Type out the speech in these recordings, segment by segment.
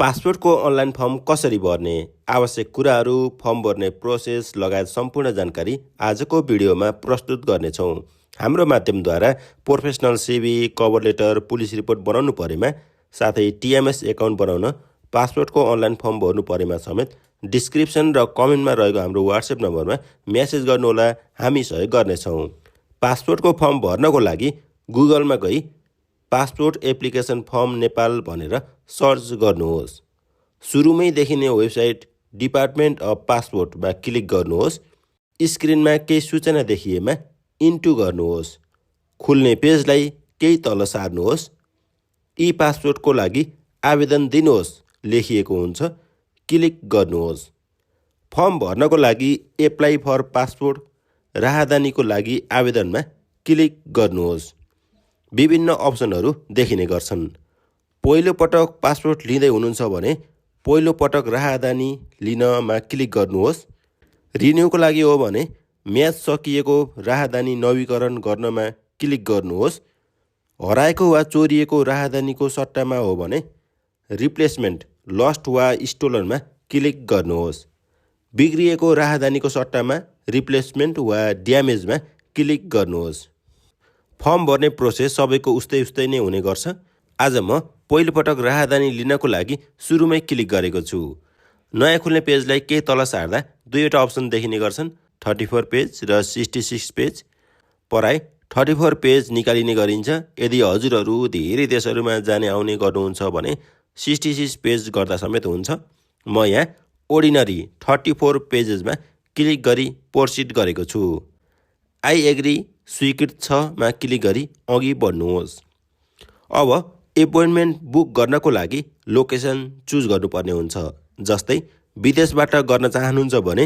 पासपोर्टको online form कसरी भर्ने, आवश्यक कुराहरू, फर्म भर्ने प्रोसेस लगायत सम्पूर्ण जानकारी आजको भिडियोमा प्रस्तुत गर्नेछौँ। हाम्रो माध्यमद्वारा professional CV, cover letter, police report बनाउनु परेमा, साथै टिएमएस एकाउन्ट बनाउन, पासपोर्टको अनलाइन फर्म भर्नु परेमा समेत डिस्क्रिप्सन र कमेन्टमा रहेको हाम्रो वाट्सएप नम्बरमा मेसेज गर्नुहोला, हामी सहयोग गर्नेछौँ। पासपोर्टको फर्म भर्नको लागि गुगलमा गई पासपोर्ट एप्लिकेसन फर्म नेपाल भनेर सर्च गर्नुहोस्। सुरुमै देखिने वेबसाइट डिपार्टमेन्ट अफ पासपोर्टमा क्लिक गर्नुहोस्। स्क्रिनमा केही सूचना देखिएमा इन्टु गर्नुहोस्। खुल्ने पेजलाई केही तल सार्नुहोस्। ई पासपोर्टको लागि आवेदन दिनुहोस् लेखिएको हुन्छ, क्लिक गर्नुहोस्। फर्म भर्नको लागि एप्लाई फर पासपोर्ट राहदानीको लागि आवेदनमा क्लिक गर्नुहोस्। विभिन्न अप्सनहरू देखिने गर्छन्। पहिलो पटक पासपोर्ट लिँदै हुनुहुन्छ भने पहिलो पटक राहदानी लिनमा क्लिक गर्नुहोस्। रिन्युको लागि हो भने म्याद सकिएको राहदानी नवीकरण गर्नमा क्लिक गर्नुहोस्। हराएको वा चोरिएको राहदानीको सट्टामा हो भने रिप्लेसमेन्ट, लस्ट वा स्टोलनमा क्लिक गर्नुहोस्। बिग्रिएको राहदानीको सट्टामा रिप्लेसमेन्ट वा ड्यामेजमा क्लिक गर्नुहोस्। फर्म भर्ने प्रोसेस सबैको उस्तै नै हुने गर्छ। आज म पहिलोपटक राहदानी लिनको लागि सुरुमै क्लिक गरेको छु। नयाँ खुल्ने पेजलाई केही तल सार्दा दुईवटा अप्सन देखिने गर्छन्, 34 पेज र 66 पेज। पराई 34 पेज निकालिने गरिन्छ। यदि हजुरहरू धेरै देशहरूमा जाने आउने गर्नुहुन्छ भने 66 पेज गर्दा समेत हुन्छ। म यहाँ ओर्डिनरी 34 पेजेसमा क्लिक गरी प्रोसिड गरेको छु। आई एग्री स्वीकृत छ मा क्लिक गरी अघि बढ्नुहोस्। अब एपोइन्टमेन्ट बुक गर्नको लागि लोकेसन चुज गर्नुपर्ने हुन्छ। जस्तै विदेशबाट गर्न चाहनुहुन्छ भने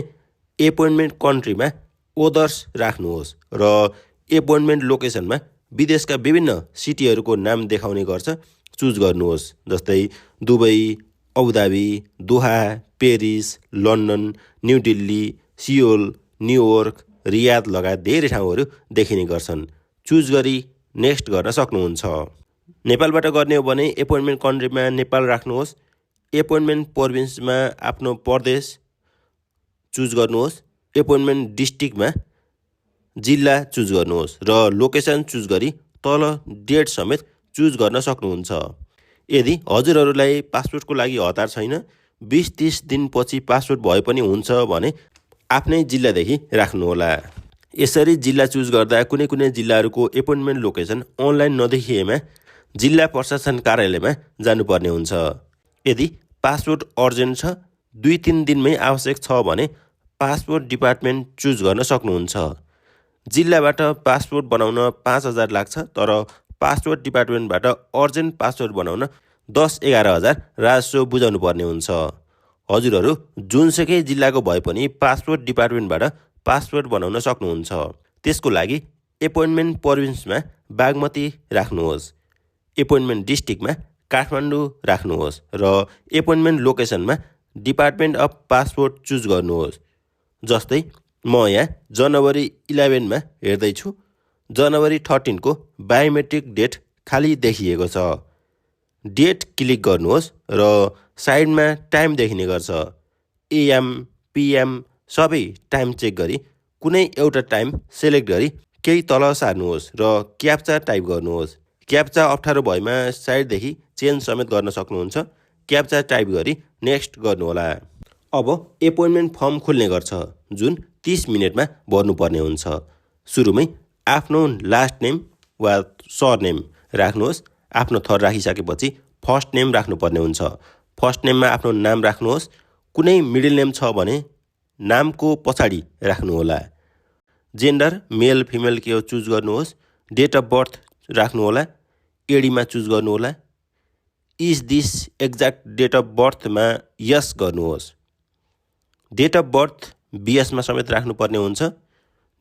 एपोइन्टमेन्ट कन्ट्रीमा ओदर्स राख्नुहोस् र एपोइन्टमेन्ट लोकेसनमा विदेशका विभिन्न सिटीहरूको नाम देखाउने गर्छ, चुज गर्नुहोस्। जस्तै Dubai, Abu Dhabi, Doha, Paris, London, New Delhi, Seoul, New York, Riyadh लगायत धेरै ठाउँहरू देखिने गर्छन्। चुज गरी नेक्स्ट गर्न सक्नुहुन्छ। नेपालबाट गर्ने हो भने एपोइन्टमेन्ट कन्ट्रीमा नेपाल राख्नुहोस्। एपोइन्टमेन्ट प्रोभिन्समा आफ्नो प्रदेश चुज गर्नुहोस्। एपोइन्टमेन्ट डिस्ट्रिक्टमा जिल्ला चुज गर्नुहोस् र लोकेसन चुज गरी तल डेट समेत चुज गर्न सक्नुहुन्छ। यदि हजुरहरूलाई पासपोर्टको लागि हतार छैन, 20-30 दिनपछि पासपोर्ट भए पनि हुन्छ भने आफ्नै जिल्लादेखि राख्नुहोला। यसरी जिल्ला चुज गर्दा कुनै जिल्लाहरूको एपोइन्टमेन्ट लोकेसन अनलाइन नदेखिएमा जिल्ला प्रशासन कार्यालयमा जानुपर्ने हुन्छ। यदि पासपोर्ट अर्जेन्ट छ, 2-3 दिनमै आवश्यक छ भने पासपोर्ट डिपार्टमेन्ट चुज गर्न सक्नुहुन्छ। जिल्लाबाट पासपोर्ट बनाउन 5,000 लाग्छ, तर पासपोर्ट डिपार्टमेन्टबाट अर्जेन्ट पासपोर्ट बनाउन 10-11 हजार राजस्व बुझाउनु पर्ने हुन्छ। हजुरहरू जुनसुकै जिल्लाको भए पनि पासपोर्ट डिपार्टमेन्टबाट पासपोर्ट बनाउन सक्नुहुन्छ। त्यसको लागि एपोइन्टमेन्ट प्रोभिन्समा बागमती राख्नुहोस्। एपोइन्टमेन्ट डिस्ट्रिक्टमा काठमाडौँ राख्नुहोस् र एपोइन्टमेन्ट लोकेसनमा डिपार्टमेन्ट अफ पासपोर्ट चुज गर्नुहोस्। जस्तै म यहाँ जनवरी 11 हेर्दैछु। जनवरी 13 को बायोमेट्रिक डेट खाली देखिएको छ। डेट क्लिक गर्नुहोस् र साइडमा टाइम देखिने गर्छ। एएम, पिएम सबै टाइम चेक गरी कुनै एउटा टाइम सेलेक्ट गरी केही तल सार्नुहोस् र क्याप्चा टाइप गर्नुहोस्। क्याप्चा अप्ठ्यारो भएमा साइडदेखि चेन्ज समेत गर्न सक्नुहुन्छ। क्याप्चा टाइप गरी नेक्स्ट गर्नुहोला। अब एपोइन्टमेन्ट फर्म खुल्ने गर्छ, जुन 30 मिनटमा भर्नुपर्ने हुन्छ। सुरुमै आफ्नो लास्ट नेम वा सरनेम राख्नुहोस्। आफ्नो थर राखिसकेपछि फर्स्ट नेम राख्नुपर्ने हुन्छ। फर्स्ट नेममा आफ्नो नाम राख्नुहोस्। कुनै मिडल नेम छ भने नामको पछाडि राख्नुहोला। जेन्डर मेल फिमेल के हो चुज गर्नुहोस्। डेट अफ बर्थ राख्नुहोला। एडीमा चुज गर्नुहोला। Is this exact date of बर्थमा यस गर्नुहोस्। डेट अफ बर्थ बीएसमा समेत राख्नुपर्ने हुन्छ।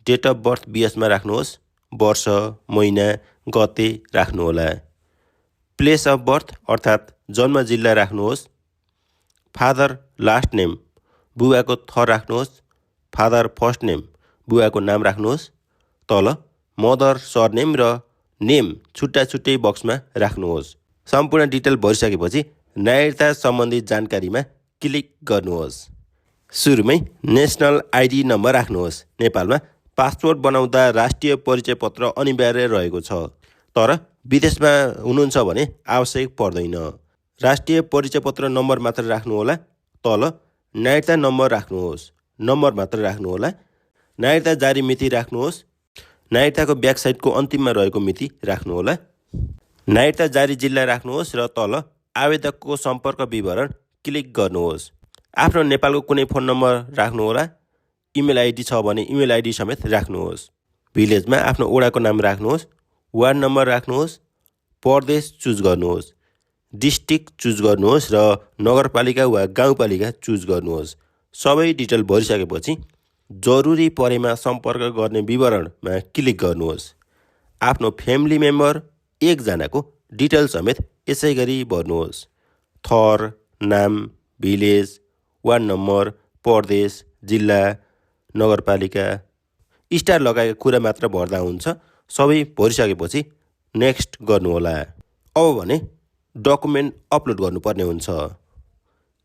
डेट अफ बर्थ बीएसमा राख्नुहोस्। वर्ष, महिना, गते राख्नुहोला। प्लेस अफ बर्थ अर्थात् जन्म जिल्ला राख्नुहोस्। फादर लास्ट नेम बुबाको थर राख्नुहोस्। फादर फर्स्ट नेम बुबाको नाम राख्नुहोस्। तल मदर सरनेम र नेम छुट्टा छुट्टै बक्समा राख्नुहोस्। सम्पूर्ण डिटेल भरिसकेपछि नागरिकता सम्बन्धी जानकारीमा क्लिक गर्नुहोस्। सुरुमै नेसनल आइडी नम्बर राख्नुहोस्। नेपालमा पासपोर्ट बनाउँदा राष्ट्रिय परिचय पत्र अनिवार्य रहेको छ, तर विदेशमा हुनुहुन्छ भने आवश्यक पर्दैन। राष्ट्रिय परिचय पत्र नम्बर मात्र राख्नुहोला। तल नागरिकता नम्बर राख्नुहोस्, नम्बर मात्र राख्नुहोला। नागरिकता जारी मिति राख्नुहोस्। नागरिकताको ब्याक साइडको अन्तिममा रहेको मिति राख्नुहोला। नागरिकता जारी जिल्ला राख्नुहोस् र तल आवेदकको सम्पर्क विवरण क्लिक गर्नुहोस्। आफ्नो नेपालको कुनै फोन नम्बर राख्नुहोला। इमेल आइडी छ भने इमेल आइडी समेत राख्नुहोस्। भिलेजमा आफ्नो वडाको नाम राख्नुहोस्। वार्ड नम्बर राख्नुहोस्। प्रदेश चुज गर्नुहोस्। डिस्ट्रिक्ट चुज गर्नुहोस् र नगरपालिका वा गाउँपालिका चुज गर्नुहोस्। सबै डिटेल भरिसकेपछि जरुरी परेमा सम्पर्क गर्ने विवरणमा क्लिक गर्नुहोस्। आफ्नो फ्यामिली मेम्बर एकजनाको डिटेल समेत यसै गरी भर्नुहोस्। थर, नाम, भिलेज, वार्ड नम्बर, प्रदेश, जिल्ला, नगरपालिका, स्टार लगाएको कुरा मात्र भर्दा हुन्छ। सबै भरिसकेपछि नेक्स्ट गर्नुहोला। अब भने डकुमेन्ट अपलोड गर्नुपर्ने हुन्छ।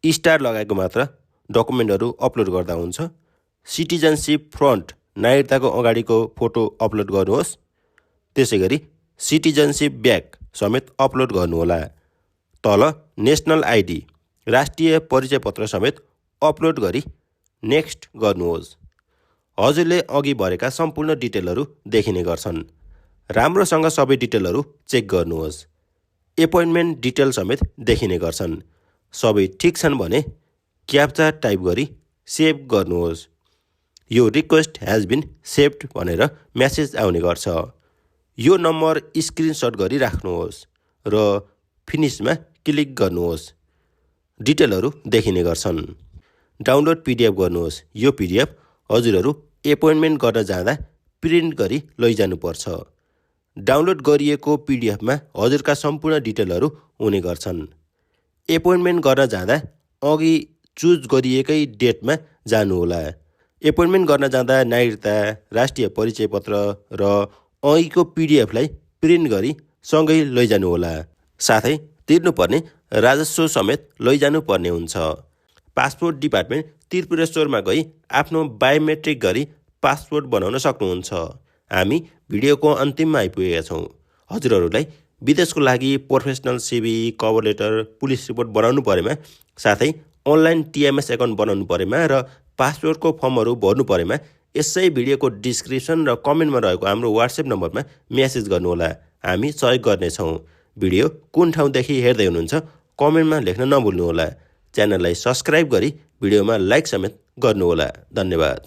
स्टार लगाएको मात्र डकुमेन्टहरू अपलोड गर्दा हुन्छ। सिटिजनसिप फ्रन्ट नागरिकताको अगाडिको फोटो अपलोड गर्नुहोस्। त्यसै गरी सिटिजनसिप ब्याक समेत अपलोड गर्नुहोला। तल नेसनल आइडी राष्ट्रिय परिचय पत्र समेत अपलोड गरी नेक्स्ट गर्नुहोस्। हजुरले अघि भरेका सम्पूर्ण डिटेलहरू देखिने गर्छन्। राम्रोसँग सबै डिटेलहरू चेक गर्नुहोस्। एपोइन्टमेन्ट डिटेल समेत देखिने गर्छन्। सबै ठिक छन् भने क्याप्चा टाइप गरी सेभ गर्नुहोस्। यो रिक्वेस्ट हेज बिन सेभड भनेर म्यासेज आउने गर्छ। यो नम्बर स्क्रिनसट गरी राख्नुहोस् र फिनिसमा क्लिक गर्नुहोस्। डिटेलहरू देखिने गर्छन्। डाउनलोड पिडिएफ गर्नुहोस्। यो पिडिएफ हजुरहरू एपोइन्टमेन्ट गर्न जाँदा प्रिन्ट गरी लैजानुपर्छ। डाउनलोड गरिएको पिडिएफमा हजुरका सम्पूर्ण डिटेलहरू हुने गर्छन्। एपोइन्टमेन्ट गर्न जाँदा अघि चुज गरिएकै डेटमा जानुहोला। एपोइन्टमेन्ट गर्न जाँदा नागरिकता, राष्ट्रिय परिचय पत्र र अघिको पिडिएफलाई प्रिन्ट गरी सँगै लैजानुहोला। साथै तिर्नुपर्ने राजस्व समेत लैजानुपर्ने हुन्छ। पासपोर्ट डिपार्टमेन्ट त्रिपुरेश्वरमा गई आफ्नो बायोमेट्रिक गरी पासपोर्ट बनाउन सक्नुहुन्छ। हामी भिडियोको अन्तिममा आइपुगेका छौँ। हजुरहरूलाई विदेशको लागि professional CV, cover letter, police report बनाउनु परेमा, साथै अनलाइन टिएमएस एकाउन्ट बनाउनु परेमा र पासपोर्टको फर्महरू भर्नु परेमा यसै भिडियोको डिस्क्रिप्सन र कमेन्टमा रहेको हाम्रो वाट्सएप नम्बरमा मेसेज गर्नुहोला। हामी सहयोग गर्नेछौँ। भिडियो कुन ठाउँदेखि हेर्दै हुनुहुन्छ कमेन्टमा लेख्न नभुल्नुहोला। च्यानललाई सब्सक्राइब गरी भिडियोमा लाइक समेत गर्नुहोला। धन्यवाद।